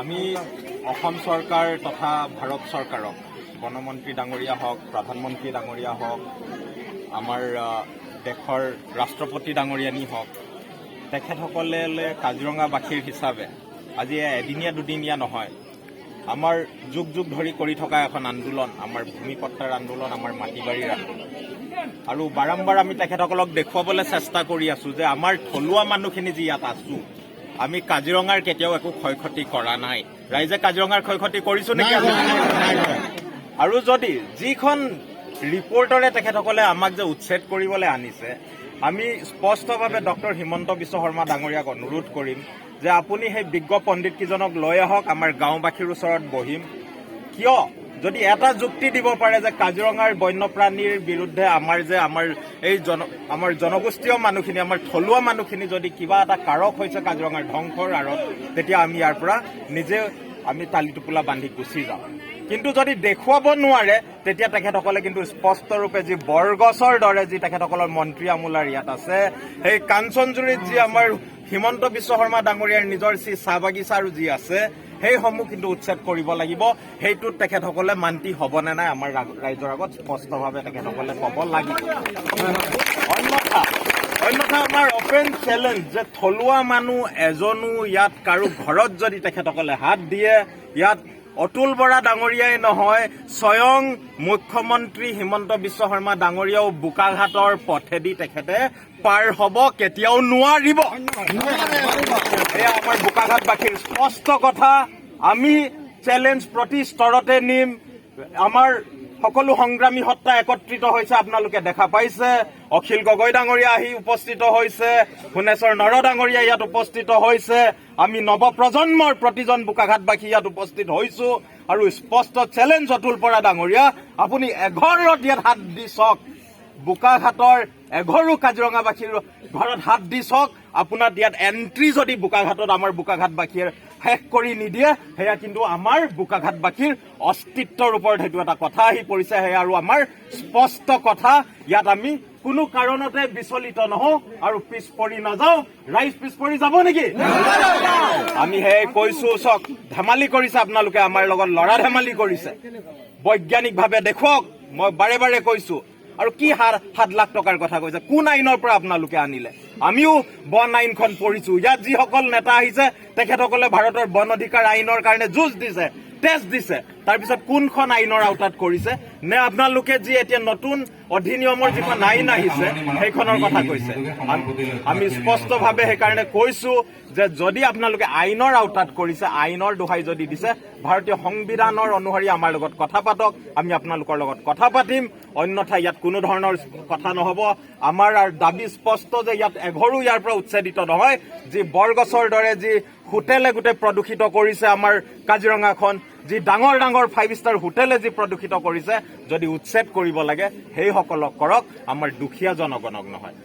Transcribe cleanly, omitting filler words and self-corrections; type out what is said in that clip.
আমি অসম চৰকাৰ তথা ভাৰত চৰকাৰক, বনমন্ত্ৰী ডাঙৰীয়া হওক, প্ৰধানমন্ত্ৰী ডাঙৰীয়া হওক, আমাৰ দেশৰ ৰাষ্ট্ৰপতি ডাঙৰীয়ানী হওক, তেখেতসকলে কাজিৰঙাবাসীৰ হিচাপে আজি এদিনীয়া দুদিনীয়া নহয়, আমাৰ যুগ যুগ ধৰি কৰি থকা এখন আন্দোলন, আমাৰ ভূমিপট্টাৰ আন্দোলন, আমাৰ মাটিবাৰীৰ আন্দোলন। আৰু বাৰম্বাৰ আমি তেখেতসকলক দেখুৱাবলৈ চেষ্টা কৰি আছো যে আমাৰ থলুৱা মানুহখিনি যি ইয়াত আছো, আমি কাজিৰঙাৰ কেতিয়াও একো ক্ষয় ক্ষতি কৰা নাই। ৰাইজে কাজিৰঙাৰ ক্ষয় ক্ষতি কৰিছো নেকি? আৰু যদি যিখন ৰিপৰ্টৰে তেখেতসকলে আমাক যে উচ্ছেদ কৰিবলৈ আনিছে, আমি স্পষ্টভাৱে ডক্টৰ হিমন্ত বিশ্ব শৰ্মা ডাঙৰীয়াক অনুৰোধ কৰিম যে আপুনি সেই বিজ্ঞ পণ্ডিতকেইজনক লৈ আহক, আমাৰ গাঁওবাসীৰ ওচৰত বহিম। কিয় যদি এটা যুক্তি দিব পাৰে যে কাজিৰঙাৰ বন্যপ্ৰাণীৰ বিৰুদ্ধে আমাৰ যে আমাৰ এই জন আমাৰ জনগোষ্ঠীয় মানুহখিনি, আমাৰ থলুৱা মানুহখিনি যদি কিবা এটা কাৰক হৈছে কাজিৰঙাৰ ধ্বংসৰ আঁৰত, তেতিয়া আমি ইয়াৰ পৰা নিজে আমি টালি টোপোলা বান্ধি গুচি যাম। কিন্তু যদি দেখুৱাব নোৱাৰে, তেতিয়া তেখেতসকলে কিন্তু স্পষ্টৰূপে যি বৰগছৰ দৰে যি তেখেতসকলৰ মন্ত্ৰী আমোলাৰ ইয়াত আছে, সেই কাঞ্চনজুৰিত যি আমাৰ হিমন্ত বিশ্ব শৰ্মা ডাঙৰীয়াৰ নিজৰ যি চাহ বাগিচা আৰু যি আছে, সেইসমূহ কিন্তু উচ্ছেদ কৰিব লাগিব। সেইটোত তেখেতসকলে মান্তি হ'বনে নাই, আমাৰ ৰাইজৰ আগত স্পষ্টভাৱে তেখেতসকলে ক'ব লাগিব। অন্যথা আমাৰ অপেন চেলেঞ্জ যে থলুৱা মানুহ এজনো ইয়াত কাৰো ঘৰত যদি তেখেতসকলে হাত দিয়ে, ইয়াত অতুল বৰা ডাঙৰীয়াই নহয়, স্বয়ং মুখ্যমন্ত্ৰী হিমন্ত বিশ্ব শৰ্মা ডাঙৰীয়াও বোকাঘাটৰ পথেদি তেখেতে পাৰ হ'ব কেতিয়াও নোৱাৰিব। এয়া আমাৰ বোকাঘাটবাসীৰ স্পষ্ট কথা। আমি চেলেঞ্জ প্ৰতি স্তৰতে নিম। আমাৰ সকলো সংগ্ৰামী সত্তা একত্ৰিত হৈছে, আপোনালোকে দেখা পাইছে। অখিল গগৈ ডাঙৰীয়া আহি উপস্থিত হৈছে, সোণেশ্বৰ নৰ ডাঙৰীয়া ইয়াত উপস্থিত হৈছে, আমি নৱপ্ৰজন্মৰ প্ৰতিজন বোকাঘাটবাসী ইয়াত উপস্থিত হৈছো। আৰু স্পষ্ট চেলেঞ্জ, অতুল বৰা ডাঙৰীয়া, আপুনি এঘৰত ইয়াত হাত দি চাওক, বোকাঘাটৰ এঘৰো কাজিৰঙাবাসীৰ ঘৰত হাত দি চাওক। আপোনাৰ ইয়াত এণ্ট্ৰি যদি বোকাঘাটত আমাৰ বোকাঘাটবাসীয়ে শেষ কৰি নিদিয়ে, সেয়া কিন্তু আমাৰ বোকাঘাটবাসীৰ অস্তিত্বৰ ওপৰত সেইটো এটা কথা আহি পৰিছে। সেয়া আৰু আমাৰ স্পষ্ট কথা, ইয়াত আমি কোনো কাৰণতে বিচলিত নহওঁ আৰু পিছ পৰি নাযাওঁ। ৰাইজ পিছ পৰি যাব নেকি? আমি সেয়াই কৈছো। চাওক, ধেমালি কৰিছে আপোনালোকে, আমাৰ লগত ল'ৰা ধেমালি কৰিছে। বৈজ্ঞানিকভাৱে দেখুৱাওক, মই বাৰে বাৰে কৈছো। আৰু কি 7 লাখ টকাৰ কথা কৈছে, কোন আইনৰ পৰা আপোনালোকে আনিলে? আমিও বন আইনখন পঢ়িছো। ইয়াত যিসকল নেতা আহিছে, তেখেতসকলে ভাৰতৰ বন অধিকাৰ আইনৰ কাৰণে যুঁজ দিছে, তেজ দিছে। তাৰপিছত কোনখন আইনৰ আওতাত কৰিছে? নে আপোনালোকে যি এতিয়া নতুন অধিনিয়মৰ যিখন আইন আহিছে, সেইখনৰ কথা কৈছে? আমি স্পষ্টভাৱে সেইকাৰণে কৈছো যে যদি আপোনালোকে আইনৰ আওতাত কৰিছে, আইনৰ দোহাই যদি দিছে, ভাৰতীয় সংবিধানৰ অনুসৰি আমাৰ লগত কথা পাতক, আমি আপোনালোকৰ লগত কথা পাতিম। অন্যথা ইয়াত কোনো ধৰণৰ কথা নহ'ব। আমাৰ আৰু দাবী স্পষ্ট যে ইয়াত এঘৰো ইয়াৰ পৰা উচ্ছেদিত নহয়। যি বৰগছৰ দৰে যি হোটেলে গোটেই প্ৰদূষিত কৰিছে আমাৰ কাজিৰঙাখন, যি ডাঙৰ ডাঙৰ ফাইভ ষ্টাৰ হোটেলে যি প্ৰদূষিত কৰিছে, যদি উচ্ছেদ কৰিব লাগে সেইসকলক কৰক, আমাৰ দুখীয়া জনগণক নহয়।